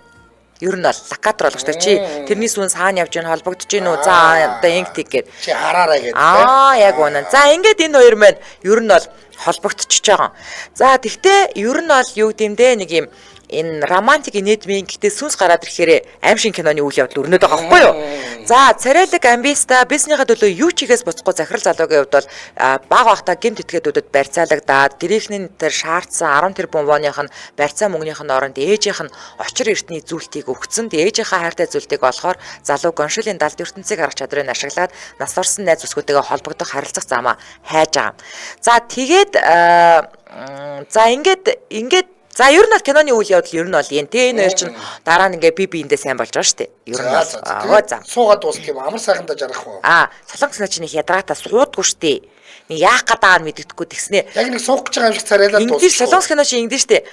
Ер нь бол локатор болгочдөг. Чи тэрний сүнс хаана явж гин холбогдож гин үү? За одоо ингэ тэг гээд. Чи хараарай гэдэг. Аа, яг үнэн. За ингээд энэ хоёр маань ер нь бол холбогдчихж байгаа. За тэгтээ ер нь бол юу гэмдэ нэг юм энэ романтик инээдмийн гэхдээ сүнс гараад ирэхээр аим шиг киноны үйл явдал өрнөд байгаа байхгүй юу? За царайлаг амбиста бизнесийнхаа төлөө юу ч хийхээс буцахгүй захирал залуугийн хувьд бол баг багтаа гэмт этгээдүүдэд барьцаалагдаад гэрийнхний тэр шаардсан 10 тэрбум воных нь барьцаа мөнгөнийх нь оронд ээжийнх нь очир эртний зүйлтийг өгцөн. Тэгээ ээжийнхээ хайртай зүйлтийг олохоор залуу гоншилийн далд ертөнцийг харах чадрыг ашиглаад нас орсон найз бүсгүйтэйгээ холбогдох харилцах замаа хайж байгаа. За тэгээд за ингээд за ер нь бол киноны үйл явдал ер нь бол юм. Тэгээ энэ хоёр чинь дараа нь ингээ би биэндээ сайн болж байгаа шүү дээ. Ер нь бол за суугаад дуусах юм амар сайхандаа жаргах уу? Аа, солонгос кино чинь их ядраатай суудгүй шүү дээ. Нэг яах гээд байгаа нь мэддэхгүй тэгснэ. Яг нэг суух гэж байгаа юм шиг царайлаад дуусах. Солонгос кино чинь ингэдэж шүү дээ.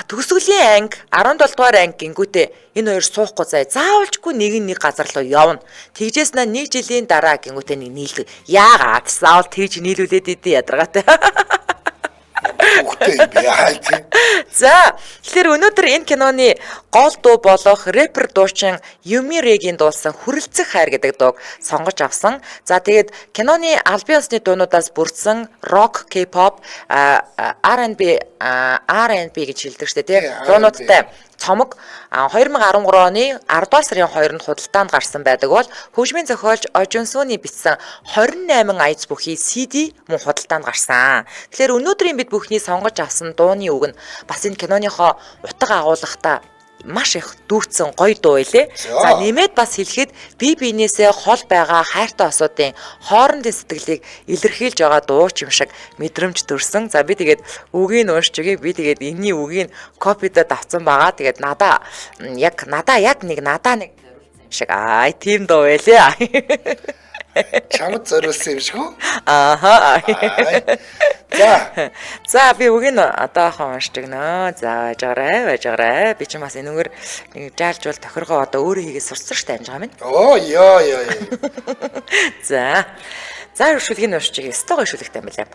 Төгсгөлийн анги 17 дугаар анги гингүүтээ энэ хоёр суухгүй заяа. Заавалчгүй нэг нь нэг газар руу явна. Тэгжээс наа нэг жилийн дараа гингүүтээ нэг нийлдэг. Яагаад заавал тэгж нийлүүлээд идэв ядаргаатай. Хүүхдээ юм бэ яа тий. За тэгэхээр өнөөдөр энэ киноны гол дуу болох рэпер дуучин Юми Регийн дуулсан Хүрэлцэх хайр гэдэг дууг сонгож авсан. За тэгээд киноны албан ёсны дуунуудаас бүрдсэн рок, K-pop, R&B R&B гэж хэлдэг шүү дээ тий. Дуунуудтай цомог 2013 оны 10 дугаар сарын 2-нд худалдаанд гарсан байдаг бол хөгжмийн зохиолч Ожинсуны бичсэн 28 аяз бүхий CD мөн худалдаанд гарсан. Тэгэхээр өнөөдрийн бид бүхний сонгож авсан дууны үг нь бас энэ киноныхоо утга агуулгатай маш их дүүрсэн гоё дуу илээ. За нэмээд бас хэлэхэд бие биенээсээ хол байгаа хайртай осуудын хоорондын сэтгэлийг илэрхийлж байгаа дуу ч юм шиг мэдрэмж төрсөн. За би тэгээд үгийг уншиж өгье. Би тэгээд энэний үгийг копидод авсан байгаа. Тэгээд надаа яг надаа яг нэг надаа нэг зориулсан юм шиг. Аа тийм дуу байлээ. Чамд зориулсан юм шиг үү? Ааха. За. За би үгийг одоохон уншиж өгнө. За байж байгаарай. Би ч бас энэгээр нэг жаалжуул тохиргоо одоо өөрөө хийгээ сурцсан шүү дээ амжгаа минь. Оо ёо ёо. За. За шүлгийг уншиж өгье. Өстой гоё шүлэгтэй юм байна.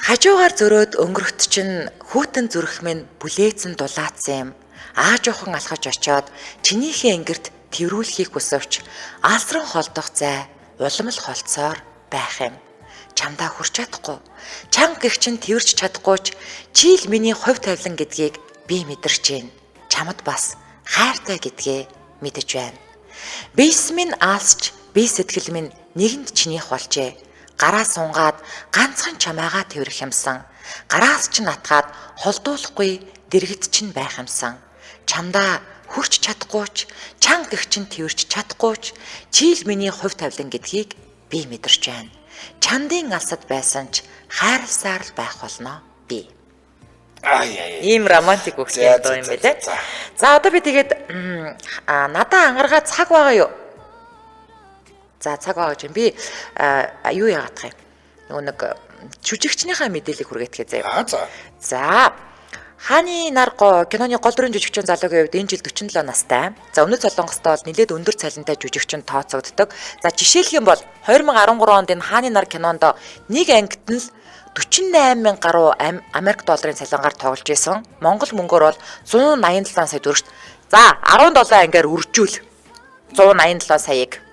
Хажуугаар зөрөөд өнгөрөхт чинь хүүтэн зүрх минь бүлээцэн дулаацсан юм. Аа жоохон алхаж очиод чинийхээ ингэрт тэрвүүлэхийг хүсвч алсран холдох зай улам л холцоор байх юм. Чамдаа хүрч чадахгүй. Чанга гих чинь тэрч чадахгүй ч чи л миний хувь тавилан гэдгийг би мэдэрч байна. Чамд бас хайртай гэдгээ мэдэж байна. Биес минь аалсч би сэтгэл минь нэгэнд чинийх болжээ. Гараа сунгаад ганцхан чамаагаа тэрэх юмсан. Гараас чинь атгаад холдуулахгүй дэргэд чинь байх юмсан. Чамдаа хүрч чадахгүй ч чанга гих чинь тэрч чадахгүй ч чи л миний хувь тавилан гэдгийг би мэдэрч байна. Чандын алсад байсан ч хайрласаар л байх болно би. Ай. Ийм романтик үгтэй дуу юм байлээ. За одоо би тэгээд надаа ангаргаа цаг байгаа юу? За цаг байгаа гэж юм. Би юу яагаадах юм? Нөгөө нэг жүжигчнийхаа мэдээллийг хүргэтгэе заяа. За. За. Хааны нар киноны гол дүрийн жүжигчин залуугийн хувьд энэ жил 47 настай. За Өмнөд Солонгостой бол нэлээд өндөр цалинтай жүжигчин тооцогддог. За жишээлх юм бол 2013 онд энэ Хааны нар кинонд нэг ангид нь л 48 мянга гаруй Америк долларын цалингаар тоглож исэн. Монгол мөнгөөр бол 187 сая төгрөгт. За 17 ангиар үржүүл 187 саяыг.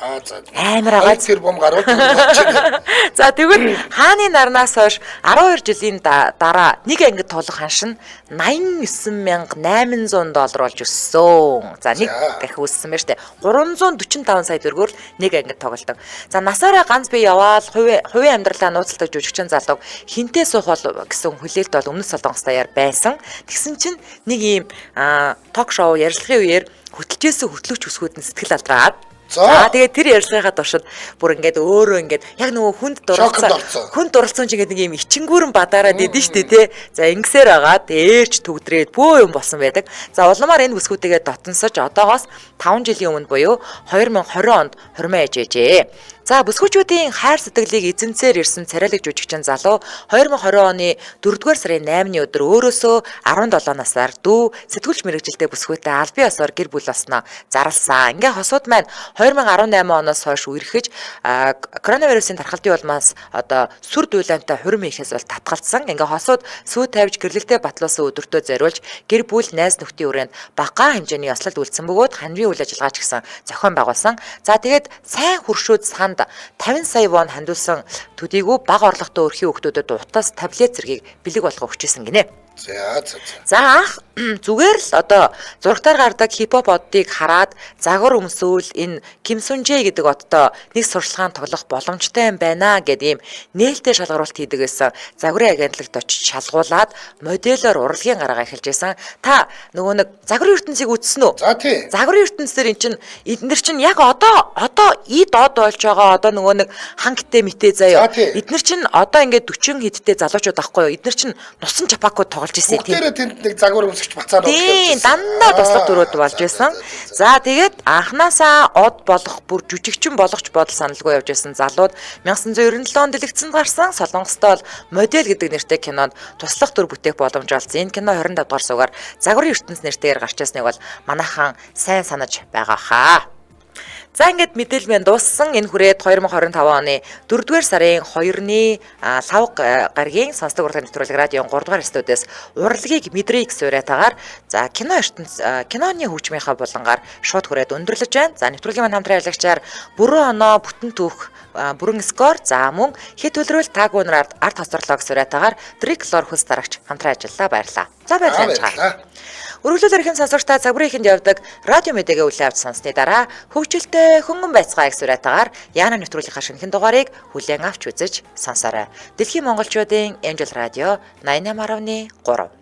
Аа за. Амар агаад тэр бом гаруул болж байна. За тэгвэл хааны нарнаас хойш 12 жилийн дараа нэг ангид тоглох ханш нь 89,800 доллар болж өссөн. За нэг дахин өссөн байна штэ. 345 сая төгрөгөөр л нэг ангид тоглодог. За насаараа ганц бие яваал хувийн амьдралаа нууцлдаг жүжигчин залууг хинтээ суух бол гэсэн хүлээлт бол өмнөд Солонгос даяар байсан. Тэгсэн чинь нэг ийм ток шоу ярилцлагын үеэр хөтөлжсэн хөтлөгч өсгүүд нь сэтгэл алдраад. За тэгээд тэр ярилцлагынхаа туршид бүр ингээд өөрөө ингээд яг нөгөө хүнд дурлцсан, хүнд дурлцсан ч ингээд нэг юм ичингүүрэн бадаараад идэв штэ тий. За ингэсээр агаад ээрч түгдрээд бөө юм болсон байдаг. За улмаар энэ бүсгүүдийгээ дотносож одоогоос 5 жилийн өмнө буюу 2020 онд хормоо ээжээ. За бүсгүүчүүдийн хайр сэтгэлийг эзэмцээр ирсэн царайлаг жүжигчин залуу 2020 оны 4-р сарын 8-ны өдөр өөрөөсөө 17 насаар дүү сэтгүүлч мэрэгжилтэй бүсгүйтэй албан ёсоор гэр бүл болсноо зарласан. Ингээ хосууд маань 2018 оноос хойш үерхэж коронавирусын тархалтын улмаас одоо сүр дуулаантай хурим хийхээс бол татгалцсан. Ингээ хосууд сүү тавьж гэрлэлтэд батлуулсан өдөртөө зориулж гэр бүл найз нөхдийн хүрээнд багахан хэмжээний ёслолд үлдсэн бөгөөд ханвын үйл ажиллагаа ч гэсэн зохион байгуулсан. За тэгээд сайн хөршүүд санд 50 сая вон хандуулсан төдийгүй бага орлоготой өрхийн хүүхдүүдэд утас таблет зэргийг бэлэг болгоо өгчээсэн гинэ. За за. За анх зүгээр л одоо зурагтаар гардаг хипхоп оддыг хараад загвар өмсөөл энэ Ким Сунжэ гэдэг одтой нэг сурчлагын тоглох боломжтой юм байна гэд ийм нээлттэй шалгаруулалт хийдэг байсан. Загварын агентлагт очиж шалгуулад моделоор урлагийн гаргаа эхэлж байсан. Та нөгөө нэг загварын ертөнцийг үзсэн үү? За тий. Загварын ертөнцийн эн чинь эднэр чинь яг одоо эд од болж байгаа одоо нөгөө нэг хангтэй мэтэ заяа. Эднэр чинь одоо ингээд 40 хэдтэй залуучууд ахгүй юу? Эднэр чинь нусан чапаку тоглож исэн тийм. Бүгдээрээ тэнд нэг загвар өмсгч бацаанууд явж байсан. Дандаа туслах дөрүүд болж исэн. За тэгээд анханасаа од болох бүр жүжигчин болгоч бодол саналгүй явж исэн залууд 1997 онд дэлгэцэнд гарсан Солонгостой бол модель гэдэг нэртэй кинонд туслах дүр бүтээх боломж олсон. Энэ кино 25 дугаар суугаар загварын ертөнц нэртэйгээр гарч ирснийг бол манайхан сайн санаж байгаа хаа. За ингээд мэдээлэл маань дууссан. Энэ хүрээд 2025 оны 4-р сарын 2-ны лав гарагийн сонсдог урлагийн нэвтрүүлэг радион 3 дугаар студиэс урлагийг мэдрээ гэсэн уриатаагаар за кино ертөнц киноны хөгжмийнхаа булангаар шууд хүрээд өндөрлөж байна. За нэвтрүүлгийн маань хамтран ажиллагчаар бүрэн оноо бүтэн түүх бүрэн скор за мөн хэд төлрөөл таг өнөр арт хоцорлоо гэсэн уриатаагаар Триклор хөлс дарагч хамтран ажиллалаа. Баярлалаа. За баярлалаа. Өргөлөөр ихэм сонсогч та загварын ихэнд явдаг радио мэдээгээ хүлээн авч сонссны дараа хөгжилтэй хөнгөн байцгаа их суриатаагаар Яна нэвтрүүлгийнхаа шинэхэн дугаарыг хүлээн авч үзэж сонсоорой. Дэлхийн монголчуудын Angel Radio 88.3.